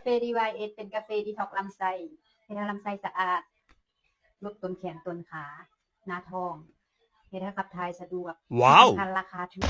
ເຟ ດີ ວາຍ ເອສ ເປັນກາເຟດີທັອກລຳໄສ້ ເຮັດໃຫ້ລຳໄສ້ສະອາດ, ຫຼຸດຕົ້ນແຂນຕົ້ນຂາ, ໜ້າທ້ອງ, ເຮັດໃຫ້ຂັບຖ່າຍສະດວກ. ວ້າວ! ທີ່ສຳຄັນລາຄາຖືກ.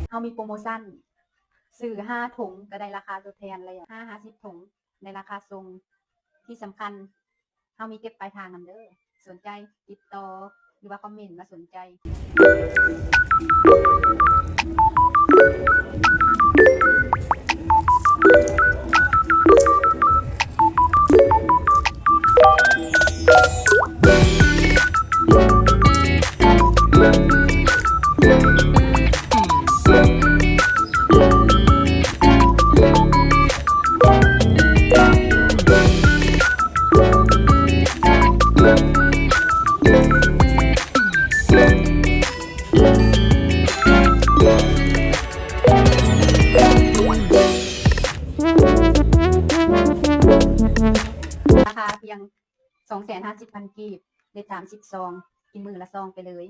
ເຮົາມີໂປຣໂມຊັນ ຊື້ຫ້າຖົງກໍໄດ້ລາຄາຕົວແທນແລ້ວ ຫ້າ ຫ້າສິບຖົງ ໃນລາຄາສົ່ງ. ທີ່ສຳຄັນ ເຮົາມີເກັບປາຍທາງນຳເດີ້. ສົນໃຈຕິດຕໍ່ ຫຼືວ່າຄອມເມັນມາສົນໃຈ. ລາຄາພຽງສອງແສນຫ້າສິບພັນກີບ ໄດ້ສາມສິບຊອງ ກິນມື້ລະຊອງໄປເລີຍ.